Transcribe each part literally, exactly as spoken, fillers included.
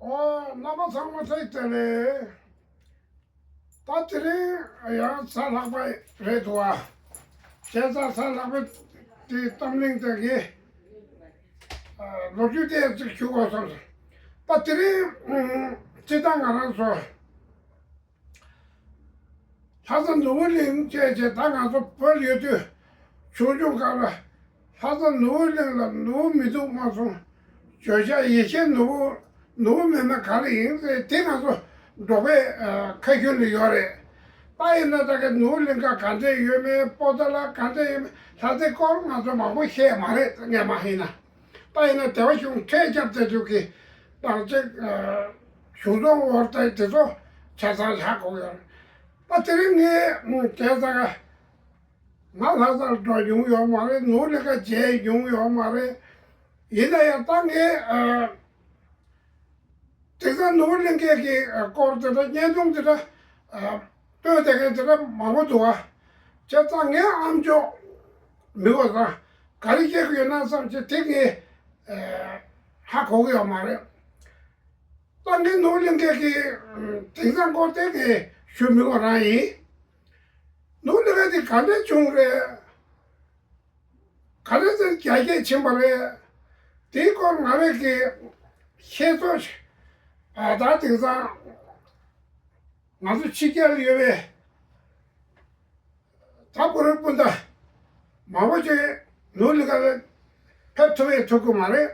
ཨོ། རྣམ་པ་ཚང་མ་བཀྲ་ཤིས་བདེ་ལེགས། ད་དེ་རིང་ཡང་གཟའ་ལྷག་པ་རེད་འདུག་ཨ། བྱས་ཙང་གཟའ་ལྷག་པའི་དེའི་གཏམ་གླེང་དེ་གི་ལོ་རྒྱུས་དེ་ཅིག་ཞུ་དགོས་བསམ་སོང་། ད་དེ་རིང་སྤྱིར་བཏང་ང་རང་ཚོ་ལྷ་ས་ནོར་བུ་གླིང་བཅས་བྱས། ད་ང་ཚོ་བོད་ཡོད་དུས་ཆུང་ཆུང་སྐབས་ལ་ལྷ་ས་ནོར་བུ་གླིང་ལ་ནོར་བུ་མི་འདུག་སྨྲ་སོང་། བརྗོད་བྱ་ཡེ་ཤེས་ནོར་བུ། ནོར་བུ་མེད་ན་ག་རེ་ཡིན་ཟེར། དེ་ང་ཚོ་འབྲོག་པའི་ཁ་རྒྱུན་ལ་ཡོད་རེད། ད་ཡིན་ན་ད་ག་ནོར་བུ་གླིང་ག་ག་འདྲས་ཡོད་མེད། པོ་ཏཱ་ལ་ག་འདྲས་ཡོད་མེད། ལྷ་སའི་སྐོར་ང་ཚོ་མང་པོ་ཤེས་མ་རེད། ངས་མ་ཤེས་ན། ད་ཡིན་ན་དེ་བ་གཞུང་ཁྲལ་བརྒྱབ་བསྡད་དུས་ཀྱི་དང་ཅིག་གཞུང་ཚོགས་འོག་ལ་དེ་ཚོ་ཆ་ཚང་བཞག་དགོས་ཡོད་རེད། ད་དེ་རིང་ངས་བྱས་ཙང་ང་ལྷ་སར་འགྲོ་མྱོང་ཡོད་མ་རེད། ནོར་བུ་གླིང་ག་མཇལ་མྱོང་ཡོད་མ་རེད། ཡིན་ན་ཡང་ད་ངས་དེང་སང་ནོར་བུ་གླིང་གའི་གི་སྐོར་དེ་འདྲ་བརྙན་ཐུང་དེ་འདྲ་སྟོན་བསྡད་མཁན་དེ་འདྲ་མང་པོ་འདུག་བ། བྱས་ཙང་ངའི་ཨ་མཆོག་མི་གོ་ཙང་ག་རེ་བཤད་ཀྱི་ཡོད་ན་བསམ་བྱས་དེ་ངས་ཧ་གོ་གི་ཡོད་མ་རེད། ད་ངས་ནོར་བུ་གླིང་གའི་གི་དེང་སང་སྐོར་དེ་ངས་ཞུ་མི་དགོས་རང་ཡིན། ནོར་བུ་གླིང་ག་དེ་ག་འདྲ་བྱུང་རེད། ག་རེ་ཟེར་རྒྱ་སྐྱེད་ཕྱིན་པ་རེད། དེའི་སྐོར་ང་རང་གི་ཤེས་ཚོད་ཞིག་ད་དེང་སང་ང་ཚོ་ཕྱི་རྒྱལ་ལ་ཡོད་པའི་ད་བོད་རིགས་སྤུན་ཟླ་མང་པོ་ཅིག་ནོར་བུ་གླིང་ག་ལ་ཕེབས་ཐུབ་ཡང་ཐུབ་ཀྱི་མ་རེད།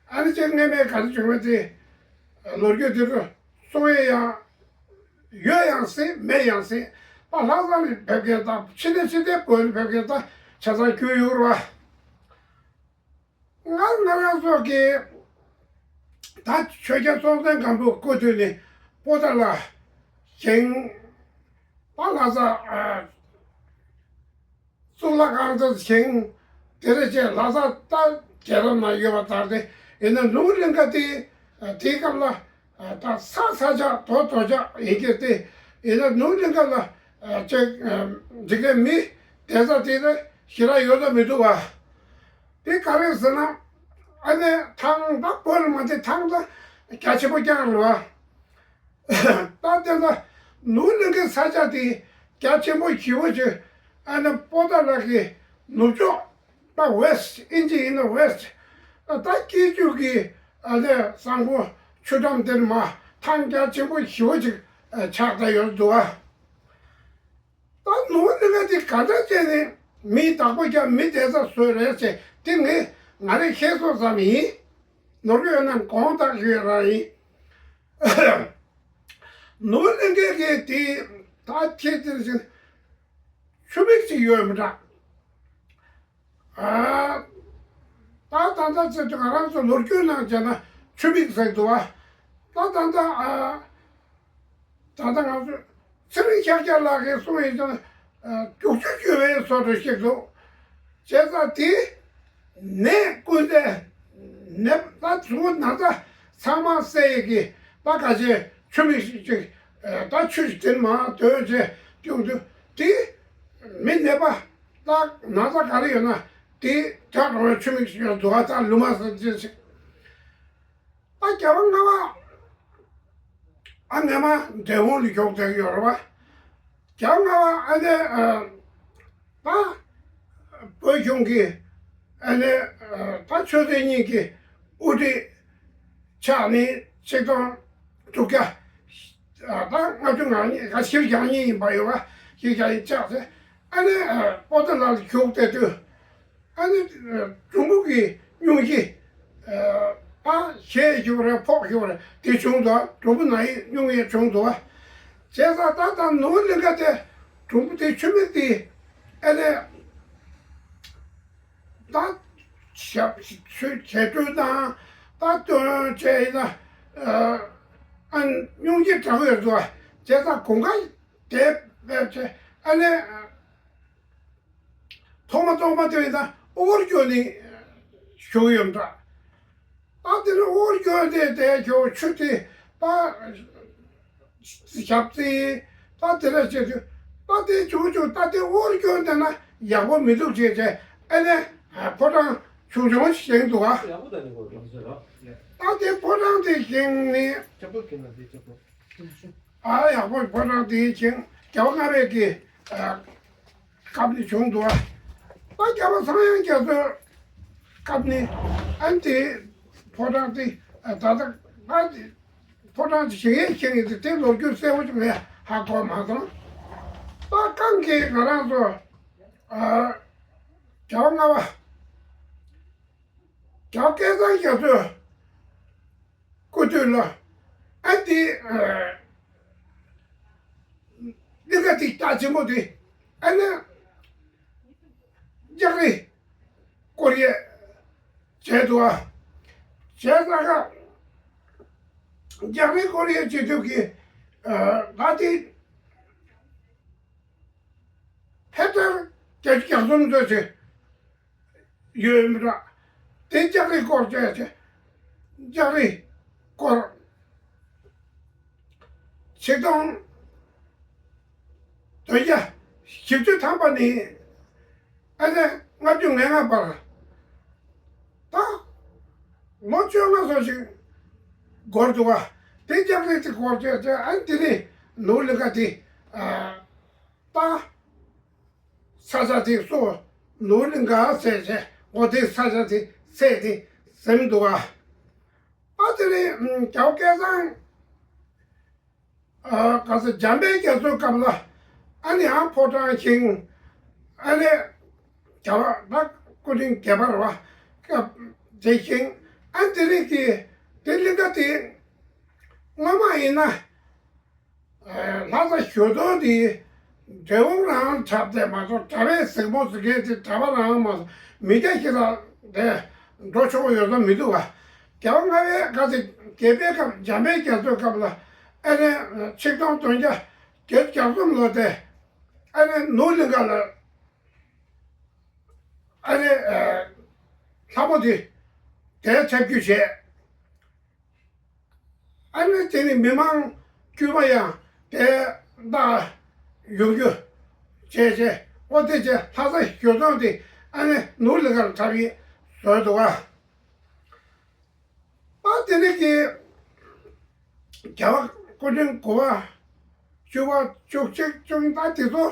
ཨ་ནི་ཅིག་སྔས་མའི་ག་རེ་བྱུང་བ་དེ་ལོ་རྒྱུས་དེ་ཚོ་གསུང་ཡས་ཡང་ཡོད་ཡང་སྲིད། མེད་ཡང་སྲིད། ད་ལྷ་ས་ནས་ཕེབས་མཁན་དང་ཕྱི་ནས་ཕྱི་རྒྱལ་བོད་ནས་ཕེབས་མཁན་ད་ཆ་ཚང་རྒྱུས་ཡོད་རེད་བ། ང་ང་རང་ཚོ་གི་ད་ཆོས་རྒྱལ་སྲོང་བཙན་སྒམ་པོའི་སྐུ་དུས་ནས་པོ་ཏཱ་ལ་བཞེངས། ད་ལྷ་ས་གཙུག་ལག་ཁང་དུ་བཞེངས། དེ་རེད་བྱས་ལྷ་ས་ད་རྒྱལ་རབས་ནང་ཡོད་པ་ལྟར་ཏེ། ཡིན་ན་ནོར་བུ་གླིང་ག་དེ་དེའི་སྐབས་ལ་ད་ས་ས་ཆ་རྡོ་རྡོ་ཆགས་ཡིན་གྱི་སྟེ། ཡིན་ན་ནོར་བུ་གླིང་ག་ལ་ཅིག་འཇིག་རྟེན་མི་བསྡད་ས་དེ་ལ་ཞེ་དྲག་ཡོད་ས་མི་འདུག་བ། དེ་ག་རེ་ཟེར་ན། ཨ་ནི་ཐང་ད་བོད་ལ་མ་དེ་ཐང་ད་རྒྱ་ཆེན་པོ་རྐྱང་རེད་བ། ད་དེ་ལ་ནོར་བུ་གླིང་གའི་ས་ཆ་དེ་རྒྱ་ཆེན་པོ་ཞེ་པོ་ཅིག་ཨ་ནི་པོ་ཏཱ་ལ་གི་ནུབ་ཕྱོགས་ད་West། ཨིན་ཇི་ཡིན་ན་West། ད་སྐྱིད་ཆུ་གི་ཨ་ནི་བསང་ཁོག་ཆུ་འགྲམ་དེར་མ་ཐང་རྒྱ་ཆེན་པོ་ཞེ་པོ་ཅིག་ཆགས་བསྡད་ཡོད་འདུག་ཨ། ད་ནོར་བུ་གླིང་ག་དེ་ག་འདྲ་བྱས་ནས་མིའི་བདག་པོ་རྒྱབ་མི་བསྡད་ས་བཟོས་རེད་ཟེར་དེ་ངས་ང་རའི་ཤེས་ཚོད་ཙམ་ཡིན། ནོར་འཁྲུལ་ཡོད་ན་དགོངས་དག་ཞུ་རང་ཡིན། ནོར་བུ་གླིང་གའི་གི་དེ་ད་ཁྱེད་དེར་ཞིག་ཆུ་མིག་ཅིག་ཡོད་མི་འདྲ། ཨ། ད་ད་ལྟ་ཚེ་ང་རང་ཚོ་ལོ་རྒྱུས་ནང་བྱས་ན་ཆུ་མིག་ཟེར་འདུག་བ། ད་ད་ལྟ་ཨ། ད་ལྟ་ང་ཚོ་ཚེ་རིང་ཤཱཀྱ་ལགས་ཀྱིས་གསུངས་ཡིན་ཙང་རྒྱུག་ཆུ་རྒྱུག་པའི་བཟོ་འདྲ་ཞིག་འདུག་བྱས་ཙང་དེ་ནད་ཀུན་ཟད་ནད་ད་གཟུགས་ན་ཚ་ཚང་མ་སེལ་ཡས་ཀྱི་ད་ག་ཚད་ཆུ་མིག་ཅིག་ད་ཆུ་ཞིག་དེ་མ་དོན་བྱས་སྐྱོང་དུས་དེ་མི་ནད་པ་ད་ན་ཚ་ག་རེ་ཡོད་ན་དེ་དྲག་འགྲོ་བའི་ཆུ་མིག་ཞིག་ཡོད་འདུག་ཨ། ད་ལུ་མ་ཟེར་ཅིག་ད་རྒྱལ་བ་ལྔ་པ་ཨ་སྔས་མ་འབྲས་སྤུངས་ལ་བཞུགས་བསྡད་ཀྱི་ཡོད་རེད་བ། རྒྱལ་བ་ལྔ་པ་ཨ་ནི་ཨ་ད་བོད་གཞུང་གི་ཨ་ནི་ཨ་ད་ཆོས་སྲིད་གཉིས་ཀྱི་དབུ་ཁྲིད་ཆགས་ནས་ཆིག་སྟོང་དྲུག་བརྒྱ་ཨ་ད་ལྔ་བཅུ་ང་གཉིས་ཀ་བཞི་བཅུ་ཞེ་གཉིས་ཡིན་པ་ཡོད་བ། བཞི་བཅུ་ཞེ་གཉིས་ཆགས་ཚེ་ཨ་ནི་ཨ་པོ་ཏཱ་ལ་ལ་བཞུགས་བསྡད་དུས། ཨ་ནི་གྲུམ་བུ་གི་སྙུང་གཞི་ཨ་ཞེད་ཞུ་རེད། ཕོག་ཞུ་རེད། དེ་བྱུང་འདུག་གྲུམ་བུ་ན་ཡི་སྙུང་གཞི་བྱུང་འདུག་བྱས་ཙང་ད་ད་ནོར་བུ་གླིང་ག་དེ་གྲུམ་བུ་དེ་ཆུ་མིག་དེ་ཨ་ནི་ད་ཞབས་ཆུ་བྱེད་དུས་དང་ད་སྟོན་བྱས་ཡིན་ན་ཨ་སྙུང་གཞི་དྲག་ཡོད་འདུག་བྱས་ཙང་དགུན་ཁ་དེ་བས་བྱས་ཨ་ནི། ཐོག་མ་ཐོག་མ་དེ་ཡིན་ན་དབུ་སྐོར་སྐྱོད་ནས་བཞུགས་ཡོད་འདྲ། ད་དེ་ནས་དབུ་སྐོར་སྐྱོད་དེ་དེ་ཁྱོད་ཆུ་དེ་ད་ཞབས་རྩེ་ད་དེ་འདྲ་བྱེད་དུས་ད་དེ་བྱུང་བྱུང་ད་དེ་དབུ་སྐོར་སྐྱོད་བསྡད་ན་ཡག་པོ་མི་འདུག་ཅེས་བྱས་ཨ་ནེ་ཕོ་བྲང་ ཆུང་ཆུང་ཞིག་བཞེངས་འདུག་ཨ། ཡག་པོ་ད་ནི་གོ་རང་ཚོད་རོ། ད་དེ་ཕོ་བྲང་དེ་བཞེངས་ནས། ཅག་པོ་གིན་ལ་དེ་ཅག་པོ། ཨ་ཡག་པོ་ཕོ་བྲང་དེ་བཞེངས། རྒྱལ་བ་ལྔ་པའི་གི་ཨ་སྐབས་ནས་བྱུང་འདུག་ཨ། ད་རྒྱལ་བ་ཚངས་དབྱངས་རྒྱ་མཚོའི་སྐབས་ནས་ཨ་ནི་དེ་ཕོ་བྲང་དེ་ཨ་ད་ལྟ་ང་དེ་ཕོ་བྲང་དེ་བཞེངས་ཡས་བཞེངས་ཡས་དེ་དེ་ལོ་རྒྱུས་གསལ་པོ་ཅིག་ངས་ཧ་གོ་མ་སོང་། ད་གང་གི་ང་རང་ཚོ་ཨ་རྒྱལ་བ་ལྔ་པ། རྒྱལ་བ་སྐལ་བཟང་རྒྱ་མཚོའི་སྐུ་དུས་ལ་ཨ་ནི་གླིང་ག་དེ་རྒྱ་ཆེན་པོ་དེ་ཨ་ནི་ལྕགས་རི་བསྐོར་ཡས་བྱས་འདུག་ཨ། བྱས་ཙང་ཀ་ལྕགས་རི་བསྐོར་ཡས་བྱེད་དུས་ཀྱི་ད་དེ་ཧེག་ཊར་བརྒྱད་ཅུ་གྱ་གསུམ་ཙམ་ཞིག་ཡོད་མི་འདྲ། དེ་ལྕགས་རི་སྐོར་བྱས་བྱས། ལྕགས་རི་སྐོར། ཆིག་སྟོང་བདུན་བརྒྱ་བཞི་བཅུ་ཐམ་པ་ནས་ཨ་ནི་ལྔ་བཅུ་ང་ལྔ་བར་ད་ལོ་བཅོ་ལྔ་ཙམ་ཞིག་འགོར་འདུག་ག་དེ་ལྕགས་རི་དེ་སྐོར་བྱས་བྱས། ཨ་ནི་དེ་ནས་ནོར་གླིང་ག་དེ་ཨ་ད། ས་ཆ་དེ་སོ་ནོར་གླིང་ག་ཟེར་བྱས། འོ་དེ་ས་ཆ་དེ་ཚད་དེ་ཟིན་འདུག་ག་ཨ་དེ་ནས་རྒྱལ་བ་སྐལ་བཟང་ཨ་ག་ས་འཇམ་དཔལ་རྒྱ་མཚོའི་སྐབས་ལ་ཨ་ནི་ཡང་ཕོ་བྲང་བཞེངས། ཨ་ནི་རྒྱལ་བ་ད་སྐུ་ཕྲེང་བརྒྱད་པ་རེད་བ། སྐབས་དེ་བཞེངས། ཨ་དེ་རིང་གི་དེ་གླིང་ག་དེ་སྔོན་མ་ཡིན་ན། ལྷ་ས་ཞོལ་རྫོང་དེ་འབྲས་སྤུངས་རང་འཁྲབ་སྟེ་མ་གཏོགས། གྲྭ་པའི་གཟིགས་མོ་གཟིགས་མཁན་དེ་གྲྭ་པ་རང་མ་གཏོགས་མི་སྐྱ་ཞིག་ལ་དེ་འགྲོ་ཆོག་ཡོད་ས་མི་འདུག་ག་རྒྱལ་བ་ལྔ་པའི་སྐབས་དེ་རྒྱལ་པོའི་སྐབས། འཇམ་དཔལ་རྒྱ་མཚོའི་སྐབས་ལ་ཨ་ནི་ཆིག་སྟོང་བདུན་བརྒྱ་བརྒྱད་ཅུ་གྱ་གསུམ་ལོ་དེ་ཨ་ནི་ནོར་གླིང་ག་ལ་ཨ་ནི་ལྷ་མོ་དེ་དེ་འཁྲབ་རྒྱུ་བྱས། ཨ་ནི་དེ་ནི་མི་མང་དཀྱུས་མ་ཡང་དེ་ལྟ་ཡོང་རྒྱུ་བྱས་བྱས། འོ་དེ་བྱས་ལྷ་ས་ཞོལ་རྫོང་དེ་ཨ་ནི་ནོར་གླིང་གར་འཁྲབ་ཡས་བཟོས་འདུག་ག་ཨ་དེ་ནི་གི་རྒྱལ་བ་སྐུ་ཕྲེང་དགུ་པ་བཅུ་པ་བཅུ་གཅིག་བཅུ་གཉིས་ད་དེ་ཚོ་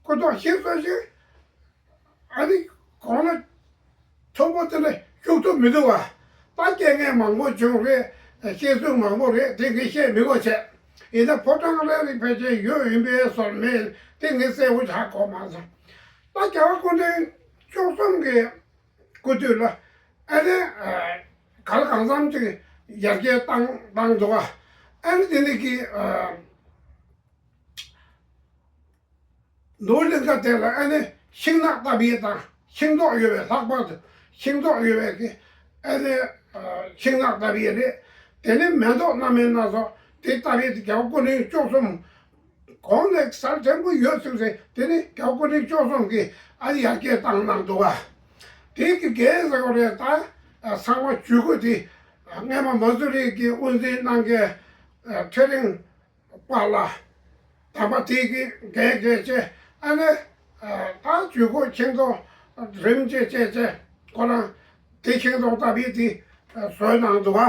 སྐུ་ཐོག་ཤི་སོང་ཞིག་ཨ་ནི་གོང་ལ་མཐོན་པོ་དེ་ལ་བཞུགས་ཐུབ་མི་འདུག་བ། ད་རྐྱེན་ངན་མང་པོ་བྱུང་རེད། ཤི་གསོན་མང་པོ་རེད། དེ་ངས་བཤད་མི་དགོས་བྱས། ཡིན་ན་ཕོ་བྲང་ལས་རིགས་ཕལ་ཆེར་ཡོད་ཡིན་པའི་བཟོ་མེད་དེ་ངས་གསལ་པོ་ཧ་གོ་མ་སོང་། ད་རྒྱལ་བ་སྐུ་ཕྲེང་བཅུ་གསུམ་གྱི་སྐུ་དུས་ལ་ཨ་ནི་ག་ལ་གང་འཚམ་ཅིག་ཡར་རྒྱས་བཏང་བཏང་འདུག་བ། ཨ་ནི་དེ་ནི་གི་ནོར་གླིང་ག་དེ་ལ་ཨ་ནི་ཤིང་ནགས་བཏབ་ཡས་དང་། ཤིང་ཏོག་ཡོད་པའི། ལྷག་པར་དུ་ཤིང་ཏོག་ཡོད་པའི་གི་ཨ་ནི་ཤིང་ནགས་བཏབ་ཡས་རེད། དེ་ནས་མེ་ཏོག་སྣ་མིན་སྣ་ཚོགས་དེ་བཏབ་ཡས་དེ་རྒྱལ་བ་སྐུ་ཕྲེང་བཅུ་གསུམ་གོང་ནས་གསར་ཕྲན་བུ་ཡོད་ཚུལ་རེད། དེ་ནི་རྒྱལ་བ་སྐུ་ཕྲེང་བཅུ་གསུམ་གིས་ཨ་ནི་ཡར་རྒྱས་བཏང་གནང་འདུག་ག་དེ་གི་འགན་ཟེར་བ་རེད། ད་ཚང་མ་ཇུས་འགོད་དེ་སྔས་མ་མ་སུ་རི་གི་དབུ་འཛིན་གནང་མཁན་ཚེ་རིང་པ་ལགས། དམ་པ་དེ་གི་འགན་འགན་བྱས། ཨ་ནི་ད་ཇུས་འགོད་ཤིང་ཏོག་རིམ་བྱས་བྱས་བྱས། ཁོ་རང་དེ་ཤིང་ཏོག་བཏབ་ཡས་དེ་བཟོས་གནང་འདུག་ག་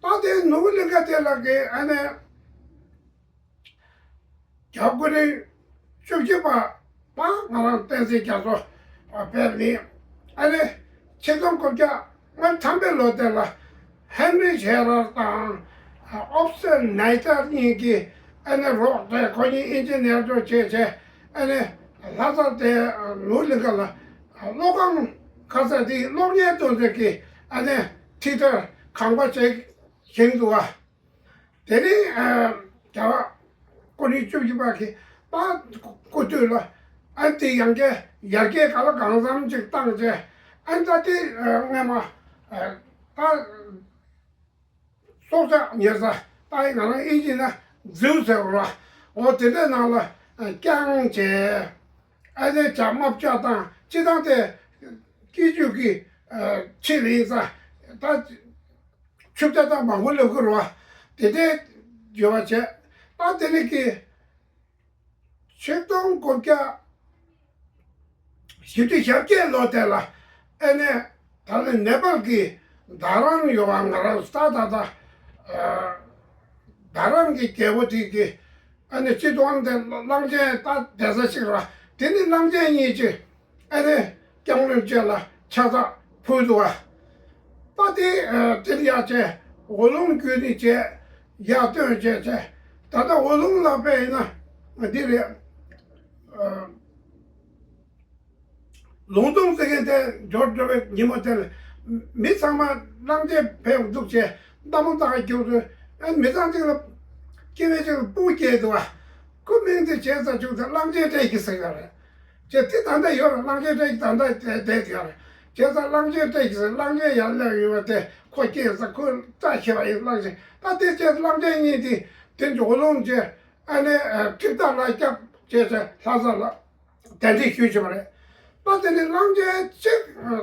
ད་དེ་ནོར་བུ་གླིང་ག་དེ་ལ་གི་ཨ་ནི་རྒྱལ་བ་སྐུ་ཕྲེང་བཅུ་བཞི་པ་པ་ང་རང་བསྟན་འཛིན་རྒྱ་མཚོ་ཕེབས་ནས། ཨ་ནི་ཆིག་སྟོང་དགུ་བརྒྱ་ལྔ་བཅུ་ཐམ་པའི་ལོ་དེ་ལ་ཧེན་རི་ཤེ་རར་དང་ཨོབ་སེ་ནའི་ཏར་གཉིས་ཀྱིས་ཨ་ནི་རོགས་དེ་ཁོ་གཉིས་ཨིན་ཇི་ནེར་དུ་བྱས་བྱས། ཨ་ནི་ལྷ་ས་དེ་ནོར་གླིང་ག་ལ་གློག་ཁང་ག་ས་དེ་གློག་བརྙན་སྟོན་ས་གི་ཨ་ནི་ཐི་ཐར་ཁང་པ་ཅིག་བཞེངས་འདུག་ག་དེ་ནས་ཨ་རྒྱལ་བ་སྐུ་ཕྲེང་བཅུ་བཞི་པ་གི་ད་སྐུ་དུས་ལ་ཨ་དེ་ཡང་བསྐྱར་ཡར་རྒྱས་ག་ལ་གང་འཚམ་ཅིག་བཏང་བྱས། ཨ་ད་དེ་ཨ་སྔས་མ་ཨ་ད་སྲོག་ཆགས་ཉར་ས། ད་ང་རང་ཨིན་ཇི་ན་ཛུ་ཟེར་བ་ར། འོ་དེ་འདྲའི་ནང་ལ་ཨ་བསྐྱངས་བྱས། ཨ་ནི་བྱ་རྨབ་བྱ་དང་སྤྱིར་བཏང་དེ་སྐྱིད་ཆུ་གི་ཨ་ཁྲིད་ལ་ཡིན་ས། ད་ཆུ་བྱ་དང་མང་པོ་སླེབས་ཀྱི་རེད་བ། དེ་འདྲའི་འགྱུར་བ་བྱས། ད་དེ་ནི་གི་ཆིག་སྟོང་དགུ་བརྒྱ་ བཞི་བཅུ་ཞེ་བརྒྱད་ལོ་དེ་ལ་ཨ་ནི་ད་ནི་ནེ་པཱལ་གྱི་རྡ་རམ་ཡོད་པ། ང་རང་ས་ད་ད་རྡ་རམ་གྱི་རྒྱལ་པོ་དེ་གི་ཨ་ནི་སྤྱི་དོན་དེ་གླང་ཆེན་ད་བསྡད་ས་ཞིག་ར། དེ་ནི་གླང་ཆེན་གཉིས་ཀྱིས་ཨ་ནི་སྐྱབས་མགོན་རིན་པོ་ཆེ་ལ་ཕྱག་འཚལ་ཕུལ་འདུག་བ། ད་དེ་དེར་ཡར་བྱས། འོག་རླུང་བརྒྱུད་ནས་བྱས། ཡར་བཏོན་བྱས་བྱས། ད་ལྟ་འོག་རླུང་ལ་དཔེ་ཡིན་ན་འདི་རེད། ལུང་སྟོང་ཟེར་མཁན་དེ་འབྱོར་འགྲོ་བའི་ཉིན་མོ་དེར་མི་ཚང་མ་གླང་ཆེན་ཕེབས་འདུག་བྱས། མདའ་མོ་ལྟ་ག་རྒྱུགས་དུས་ཨ་མི་ཚང་གཅིག་ལ་སྐྱེ་བོ་གཅིག་ལ་སྤུ་སྐྱེས་འདུག་བ། ཁོ་མིང་དེ་བྱས་ཙང་བྱུང་ཙང་གླང་ཆེན་སྤྲེལ་གྱི་ཟེར་ཡོད་རེད། བྱས་དེ་ད་ལྟ་ཡོད་རེད། གླང་ཆེན་སྤྲེལ་གྱི་ད་ལྟ་བསྡད་ཡོད་རེད། བྱས་ཙང་གླང་ཆེན་སྤྲེལ་གྱི་ཟེར། གླང་ཆེན་ཡར་སླེབས་ཡོད་པ་དེ་ཁོ་སྐྱེས་ཙང་ཁོ་བཀྲ་ཤིས་པ་ཡིན། གླང་ཆེན་ད་དེ་བྱས་གླང་ཆེན་གཉིས་དེ་དེ་འཇོག་ལོང་བྱས། ཨ་ནི་ཁྲིམས་ཐག་ལ་སྐྱབས་བྱས་ཙང་ལྷ་ས་ལ་གདན་འདྲེན་ཞུས་བྱས་པ་རེད། ད་དེ་ནི་གླང་ཆེན་གཅིག་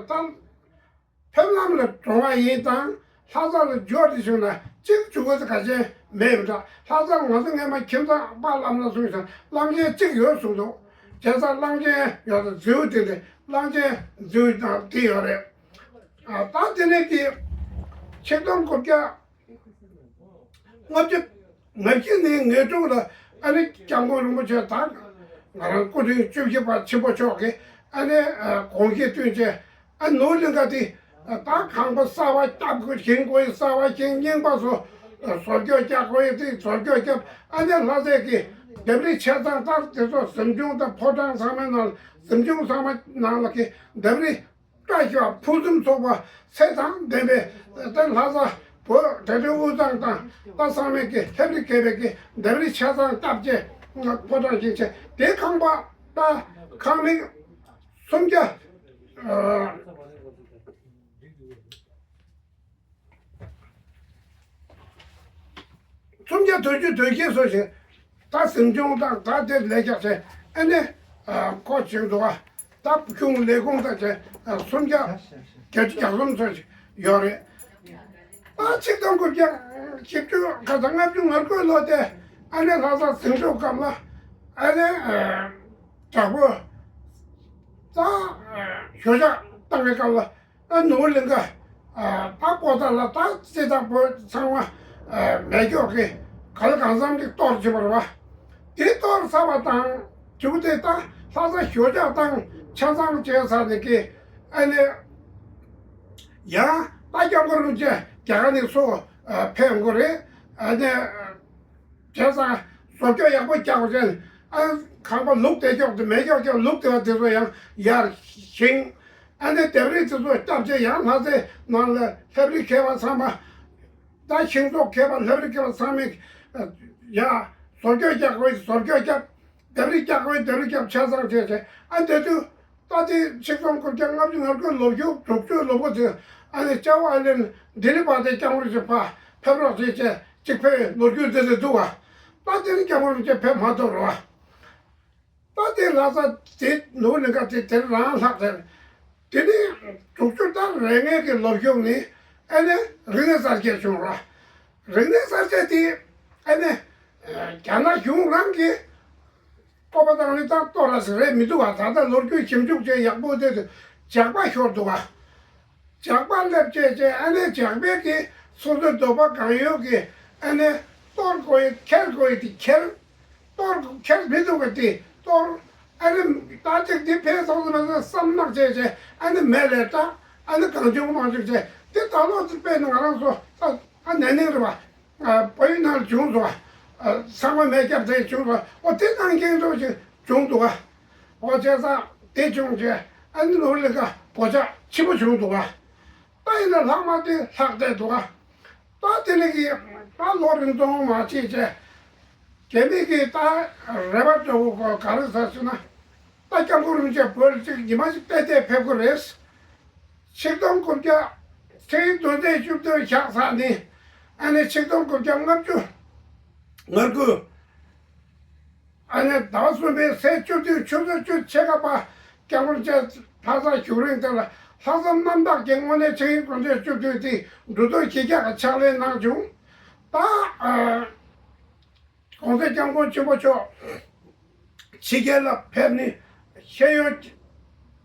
ད་ཕེབས་ལམ་ལ་འགྲོ་བ་ཡིན་དང་ལྷ་ས་ལ་འབྱོར་ཏེ་བྱུང་ན་གཅིག་འཇུག་དགོས་ས་ག་ཅན་མེད་པ་འདྲ། ལྷ་ས་ལ་ང་ཚོ་སྔས་མ་ཁྱིམ་ཚང་པ་ལམ་ལ་སོང་ཙང་གླང་ཆེན་གཅིག་ཡོད་གསུངས་འདུག་བྱས་ཙང་གླང་ཆེན་ཡོད་དང་རྫིའུ་དེ་འདྲ། གླང་ཆེན་རྫིའུ་དང་དེ་ཡོད་རེད། ཨ་ད་དེ་ནས་དེ་ཆིག་སྟོང་དགུ་བརྒྱ་ལྔ་བཅུ་ང་བཞི་ནས་ང་དྲུག་ལ་ཨ་ནི་སྐྱབས་མགོན་རིན་པོ་ཆེ་དང་ང་རང་སྐུ་ཕྲེང་བཅུ་བཞི་པ་ཆེན་པོ་མཆོག་གིས་ཨ་ནི་དགོངས་གཞི་བསྟུན་བྱས། ཨ་ནོར་གླིང་ག་དེ་ད་ཁང་པ་གསར་བ་བརྒྱབ་དགོས། ཞིང་བཀོད་གསར་བ། ཞིང་རྙིང་པ་ཚོ་བཟོ་བཅོས་རྒྱག་དགོས། དེ་བཟོ་བཅོས་བརྒྱབ། ཨ་ནི་ལྷ་སའི་གི་ལྡེབས་རིས་ཆ་ཚང་ལྟར་དེ་ཚོ་གཟིམ་ཆུང་དང་ཕོ་བྲང་ཚང་མའི་ནང་། གཟིམ་ཆུང་ཚང་མ་ནང་ལ་གི་ལྡེབས་རིས་བཀྲ་ཤིས་པ་ཕུན་སུམ་ཚོགས་པ་ཚད་དང་ལྡན་པའི་ད་ལྷ་ས་བོད་འབྲེལ་མཐུད་དབུས་གཙང་དང་ད་ཚང་མས་ཀྱི་ལྷ་བྲིས་བརྒྱབ་པའི་ཀྱི་ལྡེབས་རིས་ཆ་ཚང་བཏབ་བྱས་ཕོ་བྲང་བཞེངས་བྱས། དེ་ཁང་པ་ད་ཁང་མིག་སུམ་བརྒྱ། ཨ། སུམ་བརྒྱ་དོན་བཅུ་དོན་བཞི་སོགས་ཤིག་ད་གཟིམ་ཆུང་དང་ད་དེ་ལས་རྒྱག་བྱས། ཨ་ནི་ཨ་ཁོ་བྱེད་འདུག་བ། ད་གཞུང་ལས་ཁུངས་དང་བྱས་ཨ་སུམ་བརྒྱ་བརྒྱད་ཅུ་གྱ་གསུམ་སོགས་ཤིག་ཡོད་རེད། ད་ཆིག་སྟོང་དགུ་བརྒྱ་བཞི་བཅུ་ག་ཚོད་ལྔ་བཅུ་ང་དགུ་ལོ་དེ་ཨ་ནི་ལྷ་ས་ཟིང་འཁྲུག་སྐབས་ལ་ཨ་ནི་ཨ་དྲག་པོ་ད་ཨ་ཞོ་ཇག་བཏང་བའི་སྐབས་ལ། ཨ་ནོར་གླིང་ག་ཨ་ད་པོ་ཏཱ་ལ་ད་རྩེ་དང་བོད་ཚང་མ་ཨ་མེ་སྒྱོགས་ཀྱིས་ག་ལ་གང་འཚམ་གྱིས་གཏོར་བྱས་པ་རེད་བ། དེ་གཏོར་ཚར་བ་དང་མཇུག་དེ་ད་ལྷ་ས་ཞོ་ཇག་བཏང་ཆ་ཚང་བྱས་ཚར་ནས་ཀྱི་ཨ་ནི་ཡང་ད་སྐྱབས་མགོན་རིན་པོ་ཆེ་རྒྱ་གར་ནས་སུ་ཨ་ཕེབས་དགོས་རེད། ཨ་ནི། བྱས་ཙང་བཟོ་བཅོས་ཡག་པོ་རྒྱག་དགོས་བྱས། ཨ་ཁང་པ་ལུག་དེ་ཀྱོག་དེ་མེ་ཀྱོག་ཀྱོག་ལུག་དེ་བ་དེ་ཚོ་ཡང་ཡར་བཞེངས། ཨ་ནི་ལྡེབས་རིས་དེ་ཚོ་བརྒྱབ་བྱས་ཡང་ལྷ་སའི་ནང་ལ་ལྷ་བྲིས་མཁས་པ་ཚང་མ། ད་ཤིང་བཟོ་མཁས་པ་ལྷ་བྲིས་མཁས་པ་ཚང་མས་ཡ་བཟོ་བཅོས་རྒྱག་དགོས་བཟོ་བཅོས་རྒྱབ། ལྡེབས་རིས་རྒྱག་དགོས་ལྡེབས་རིས་རྒྱབ། ཆ་ཚང་བྱས་བྱས། ཨ་དེ་དུས། ད་ལྟའི་ཆིག་སྟོང་དགུ་བརྒྱ་ལྔ་བཅུ་ང་དགུ་ལོ་རྒྱུས་དྲུག་ཅུའི་ལོ་འགོ་དེ་ཨ་ནི་ཅའོ་ཨའི་ལན་ལྡི་ལི་བར་དེ་སྐྱབས་མགོན་རིན་པོ་ཆེ་ཕར་ཕེབས་རོགས་བྱེད་ཅེས་གཅིག་ཕེབས་ལོ་རྒྱུས་འདི་ལས་འདུག་བ། ད་དེ་ནི་སྐྱབས་མགོན་རིན་པོ་ཆེ་ཕེབས་མ་ཐུབ་རོགས། ད་དེ་ལྷ་ས་དེ་ནོར་གླིང་ག་དེ་དེར་རང་ལྷག་དེར། དེ་ནི་དྲུག་ཅུ་ལྟར་རེ་ལྔའི་གི་ལོ་རྒྱུས་ནི་ཨ་ནི་རིག་གནས་གསར་བརྗེ་བྱུང་རོགས། རིག་གནས་གསར་བརྗེ་དེ་ཨ་ནི་རྒྱ་ནག་གཞུང་རང་གིས། སྤོབས་པ་དང་ནི་ད་གཏོར་ར་ཟེར་རེད་མི་འདུག་བ། ད་ལྟ་ལོ་རྒྱུས་ཞིབ་འཇུག་བྱས་ཡག་པོ་དེ་ཇག་པ་ཤོར་འདུག་བ། ཇག་པ་སླེབས་བྱས་བྱས་ཨ་ནི་ཇག་པས་ཀྱི་སོ་སོའི་འདོད་པ་གང་ཡོད་ཀྱི་ཨ་ནི་གཏོར་དགོས་ཡི་ཁྱེར་དགོས་ཡི་དེ་ཁྱེར། གཏོར་ཁྱེར་མི་འདུག་གི་དེ་གཏོར། ཨ་ནི་ད་ཅིག་དེ་ཕན་སོང་ཙམ་མ་སོང་བསམ་ནག་བྱས་བྱས་ཨ་ནི་མེ་ལས་སྐྲག་ཨ་ནི་གང་བྱུང་མང་བྱུང་བྱས་དེ་ད་ལོ་དེ་དཔེ་ནི་ང་རང་ཚོ་ད་ཨ་ནན་ནིང་རེད་བ། བོད་ཡིག་ནང་ལ་བྱུང་སོང་། ཚང་མ་མེ་སྐྱབས་དེ་བྱུང་སོང་། འོ་དེ་ནང་བཞིན་འགྲོ་ཞིག་བྱུང་འདུག་ག་འོ་བྱས་ཙང་དེ་བྱུང་རྗེས་ཨ་ནི་ལོ་ལི་ཀ་གོ་ཆ་ཆེན་པོ་བྱུང་འདུག་ག་ད་ཡིན་ན་ལྷག་མ་དེ་ལྷག་བསྡད་འདུག་ག་ད་དེ་ནི་གི་ད་ལོ་རིང་ཙམ་མ་བྱས་བྱས། རྒྱ་མི་གི་ད་རེ་བ་འདྲ་བོ་ག་རེ་ཟ་ཟེར་ན། ད་སྐྱབས་མགོན་རིན་པོ་ཆེ་བོད་ལ་ཅིག་ཉི་མ་ཅིག་ཏན་ཏན་ཕེབས་ཀྱི་རེད། ཆིག་སྟོང་དགུ་བརྒྱ་ཚེས་དོན་ཚན་བཅུ་བདུན་བཞག་ཚར་ནས་ཨ་ནི་ཆིག་སྟོང་དགུ་བརྒྱ་ལྔ་བཅུ་ང་དགུ་ཨ་ནི་ཟླ་བ་གསུམ་པའི་ཚེས་བཅུ་བདུན་ཆུ་ཚོད་བཅུ་ཕྱེད་ཀ་པ་སྐྱབས་མགོན་ཆེ་ལྷ་སར་བཞུགས་རིང་དེ་ལ་ལྷག་བསམ་རྣམ་དག་གི་དངོས་གནས་ཆིངས་ཡིག་དོན་ཚན་བཅུ་བདུན་དེ་འབྲུ་དོན་གཞི་རྒྱ་གི་ཕྱག་ལས་གནང་བྱུང་། ད་ཨ། གོང་ས་སྐྱབས་མགོན་ཆེན་པོ་མཆོག་ཕྱི་རྒྱལ་ལ་ཕེབས་ནས་ཤེས་ཡོན་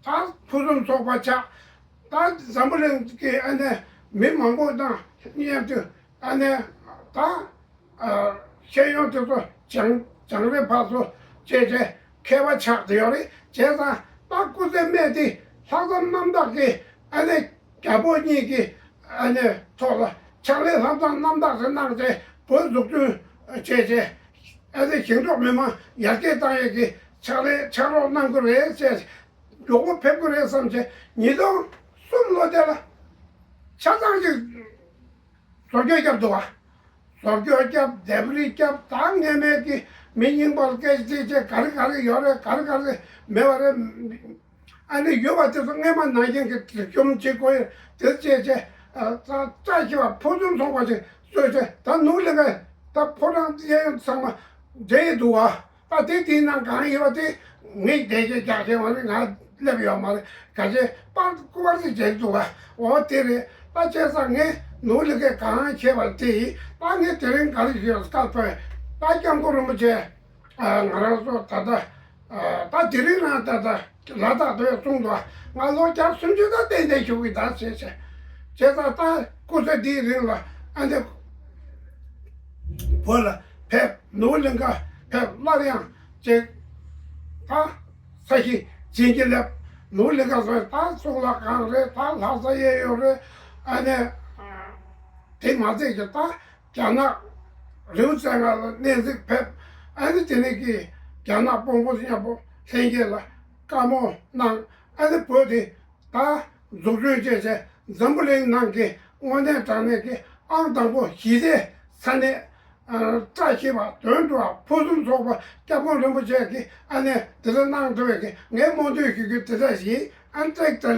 ད་ཕུན་སུམ་ཚོགས་པ་ཆགས། ད་འཛམ་བུ་གླིང་གི་ཨ་ནི་མི་མང་པོ་དང་མཉམ་དུ་ཨ་ནི་ད་ཨ་ཤེས་ཡོན་དེ་ཚོ་སྦྱང་སྦྱང་རེས་ཕར་ཚུར་བྱས་བྱས་མཁས་པ་ཆགས་བསྡད་ཡོད་རེད། བྱས་ཙང་ད་སྐུ་ཚེ་སྨད་དེ་ལྷག་བསམ་རྣམ་དག་གིས་ཨ་ནི་རྒྱལ་པོ་གཉིས་ཀྱི་ཨ་ནི་ཐོག་ལ་ཕྱག་ལས་ལྷག་བསམ་རྣམ་དག་དེ་གནང་སྟེ་བོད་འཛུགས་སྐྲུན་བྱས་བྱས་ཨ་ནི་ཞིང་འབྲོག་མི་མང་ཡར་རྒྱས་བཏང་ཡས་ཀྱི་ཕྱག་ལས་ཕྱག་རོགས་གནང་གི་རེད་ཅེས། མགྱོགས་པོ་ཕེབས་ཀྱི་རེད་བསམ་བྱས། ཉིས་སྟོང་གསུམ་ལོ་དེ་ལ་ཆ་ཚང་ཅིག་བཟོ་བཅོས་བརྒྱབ་འདུག་བ། བཟོ་བཅོས་བརྒྱབ། ལྡེབས་རིས་བརྒྱབ། ད་སྔས་མའི་གི་མི་རྙིང་པར་སྐད་ཆ་དྲིས་བྱས་ག་རེ་ག་རེ་ཡོད་རེད། ག་རེ་ག་རེ་མེད་པ་རེད། ཨ་ནི་ཡོད་པ་དེ་ཚོ་སྔས་མ་ནང་བཞིན་གྱི་སྒྲིག་གཤོམ་བྱེད་དགོས་ཡོད་དེ་བྱས་བྱས། ཨ་ཙ་ཙ་ཞིག་བ་ཕུན་སུམ་ཚོགས་པ་ཞིག་བཟོས་བྱས། ད་ནོར་ལུག་ག་ད་ཕོ་བྲང་གཡས་གཡོན་ཚང་མ་འདྲེས་འདུག་བ། ད་དེ་དེའི་ནང་གང་ཡོད་པ་དེ་ངས་བདེ་སྐྱིད་རྒྱག་བྱས་མ་རེད། ང་སླེབས་ཡོད་མ་རེད། ག་ཚད་པར་སྐུ་པར་ཞིག་བྱས་འདུག་བ། འོ་དེ་རེད། ད་བྱས་ཙང་ངས་ནོར་ལུག་ག་གང་བྱས་པ་དེ་ད་ངས་དེ་རིང་ག་རེ་ཞུས་སྐལ་ཕོད། ད་སྐྱབས་མགོན་རིན་པོ་ཆེ། ཨ་ང་རང་ཚོ་ད་ལྟ་ཨ་ད་དེ་རིང་རང་ད་ལྟ་ལ་དྭགས་དུ་གསུངས་འདུག་ང་ལོ་བརྒྱ་སུམ་ཅུ་ད་ཏན་ཏན་བཞུགས་ཀྱི་ད་ཟེར་ཟེར། བྱས་ཙང་ད་སྐུ་ཚེ་འདིའི་རིང་ལ་ཨ་འདི་བོད་ལ་ཕེབས། ནོར་གླིང་ག་ཕེབས། སླར་ཡང་ཅིག་ད་ས་གཞི་བྱིན་གྱིས་བརླབས། ནོར་གླིང་ག་སོགས་ད་གཙུག་ལག་ཁང་རེད། ད་ལྷ་ས་གཡས་གཡོན་རེད། ཨ་ནི་དེ་མ་ཚད་ཀྱི་ད་རྒྱ་ནག་རི་བོ་རྩེ་ལྔ་ལ་གནས་གཟིགས་ཕེབས། ཨ་ནི་དེ་ནས་ཀྱི་རྒྱ་ནག་དཔོན་པོ་མཉམ་པོ་ལྷན་རྒྱས་ལ་བཀའ་མོལ་གནང་། ཨ་ནི་བོད་དེ་ད་འཛུགས་སྐྲུན་བྱས་བྱས་འཛམ་བུ་གླིང་ནང་གི་དངོས་གནས་དྲང་གནས་ཀྱི་ཨང་དང་པོ་ཞི་བདེ་ས་གནས། ཨ་བཀྲ་ཤིས་པ་དོན་གྲུབ་པ་ཕུན་སུམ་ཚོགས་པ་སྐྱབས་མགོན་རིན་པོ་ཆེ་གིས་ཨ་ནི་དེ་འདྲ་གནང་ཐུབ་པའི་གི་ངས་སྨོན་འདུན་ཞུ་རྒྱུ་དེ་འདྲ་ཞིག་ཨ་ནི་ཏྲེག་ཏྲ།